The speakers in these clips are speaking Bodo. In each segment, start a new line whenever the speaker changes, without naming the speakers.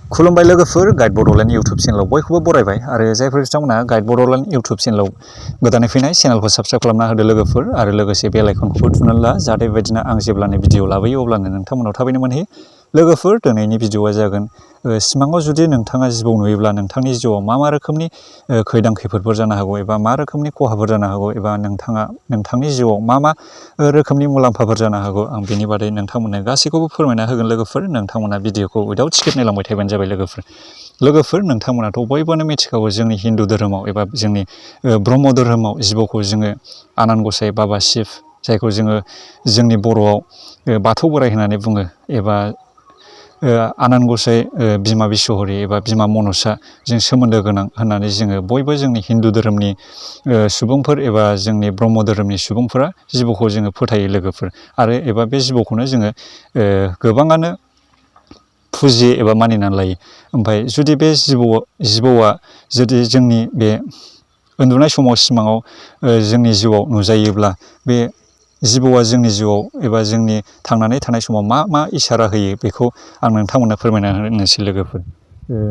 खुलुमबाय लोगोफोर गाइड बड'लेण्ड इउटुब चेनेलाव बयखौबो बरायबाय आरो जायफोर बिथांमोना गाइड बड'लेण्ड इउटुब चेनेलाव गोदानै फैनाय चेनेलखौ साबस्क्राइब खालामना होदो लोगोफोर आरो लोगोसे बेल आइकनखौबो थुनानै ला जाहाथे बेबायदिनो आं जेब्लानो भिडिअ लाबोयो अब्लानो नोंथांमोनाव थाबैनो मोनहैयो लोगोफोर दिनैनि भिडिअआ जागोन सिमाङाव जुदि नोंथाङा जिबौ नुयोब्ला नोंथांनि जिउआव मा रोखोमनि खैदां खैफोदफोर जानो हागौ एबा मा रोखोमनि खहाफोर जानो हागौ एबा नोंथांनि जिउआव मा रोखोमनि मुलाम्फाफोर जानो हागौ आं बेनि बादै नोंथांमोननो गासैखौबो फोरमायना होगोन लोगोफोर नोंथांमोना भिडिअखौ उइदाउट स्किप नायलांबाय थाबानो जाबाय लोगोफोर नोंथांमोनाथ' बयबोनो मिथिखागौ जोंनि हिन्दु धोरोमाव एबा जोंनि ब्रह्म धोरोमाव जिबौखौ जोङो आनान गसाइ बाबा शिब जायखौ जोङो जोंनि बर'आव बाथौ बोराइ होननानै बुङो एबा आनान गसाइ बिमा बिस्वहरि एबा बिमा मनसा जों सोमोन्दो गोनां होननानै जोङो बयबो जोंनि हिन्दु धोरोमनि सुबुंफोर एबा जोंनि ब्रह्म धोरोमनि सुबुंफोरा जिबौखौ जोङो फोथायो लोगोफोर आरो एबा बे जिबौखौनो जोङो गोबाङानो फुजियो एबा मानिनानै लायो ओमफ्राय जुदि बे जिबौआ जुदि जोंनि बे उन्दुनाय समाव सिमाङाव जोंनि जिउआव नुजायोब्ला बे जिबौआ जोंनि जिउआव एबा जोंनि थांनानै थानाय समाव मा इसारा होयो बेखौ आं नोंथांमोननो फोरमायना होनोसै लोगोफोर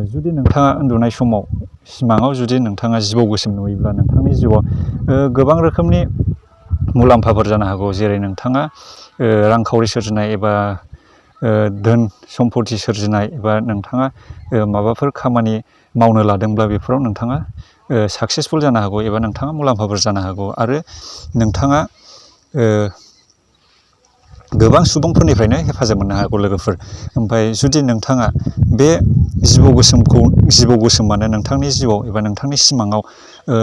जुदि नोंथाङा उन्दुनाय समाव सिमाङाव जुदि नोंथाङा जिबौ गोसोम नुयोब्ला नोंथांनि जिउआव गोबां रोखोमनि मुलाम्फाफोर जानो हागौ जेरै नोंथाङा रांखावरि सोरजिनाय एबा धोन सम्पति सोरजिनाय एबा नोंथाङा माबाफोर खामानि मावनो लादोंब्ला बेफोराव नोंथाङा साक्सेसफुल जानो हागौ एबा नोंथाङा मुलाम्फाफोर जानो हागौ आरो नोंथाङा गोबां सुबुंफोरनिफ्रायनो हेफाजाब मोननो हागौ लोगोफोर ओमफ्राय जुदि नोंथाङा बे जिबौ गोसोमानो नोंथांनि जिउआव एबा नोंथांनि सिमाङाव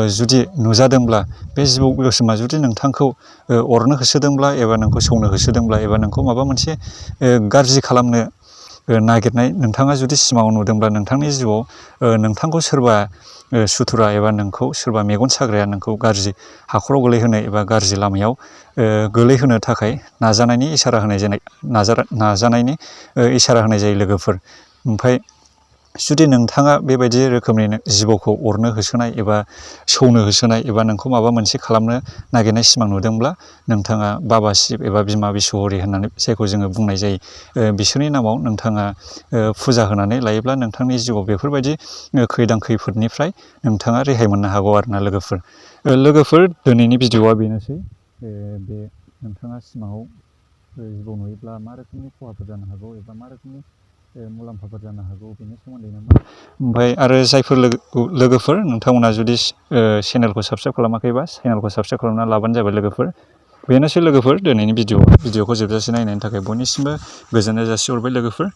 जुदि नुजादोंब्ला बे जिबौ गोसोमा जुदि नोंथांखौ अरनो होसोदोंब्ला एबा नोंखौ सौनो होसोदोंब्ला एबा नोंखौ माबा मोनसे गाज्रि खालामनो नागिरनाय नोंथाङा जुदि सिमाङाव नुदोंब्ला नोंथांनि जिउआव नोंथांखौ सोरबा सुथुरा एबा नोंखौ सोरबा मेगन साग्राया नोंखौ गाज्रि हाखराव गोलैहोनो एबा गाज्रि लामायाव गोलैहोनो थाखाय नाजानायनि इसारा होनाय जायो लोगोफोर ओमफ्राय जुदि नोंथाङा बेबायदि रोखोमनि जिबौखौ अरनो होसोनाय एबा सौनो होसोनाय एबा नोंखौ माबा मोनसे खालामनो नागिरनाय सिमां नुदोंब्ला नोंथाङा बाबा शिब एबा बिमा बिस्वहरि होननानै जायखौ जोङो बुंनाय जायो बिसोरनि नामाव नोंथाङा फुजा होनानै लायोब्ला नोंथांनि जिउआव बेफोरबायदि खैदां खैफोदनिफ्राय नोंथाङा रेहाय मोननो हागौ आरोना लोगोफोर दिनैनि भिडिअआ बेनोसै बे नोंथाङा सिमाङाव जिबौ नुयोब्ला मा रोखोमनि खहाफोर जानो हागौ एबा मा रोखोमनि मुलाम्फाफोर जानो हागौ बेनि सोमोन्दै ओमफ्राय आरो जायफोर लोगोफोर नोंथांमोना जुदि चेनेलखौ साबस्क्राइब खालामाखैबा चेनेलखौ साबस्क्राइब खालामना लाबानो जाबाय लोगोफोर बेनोसै लोगोफोर दिनैनि भिडिअखौ जोबजासे नायनायनि थाखाय बयनिसिमबो गोजोननाय जासिहरबाय लोगोफोर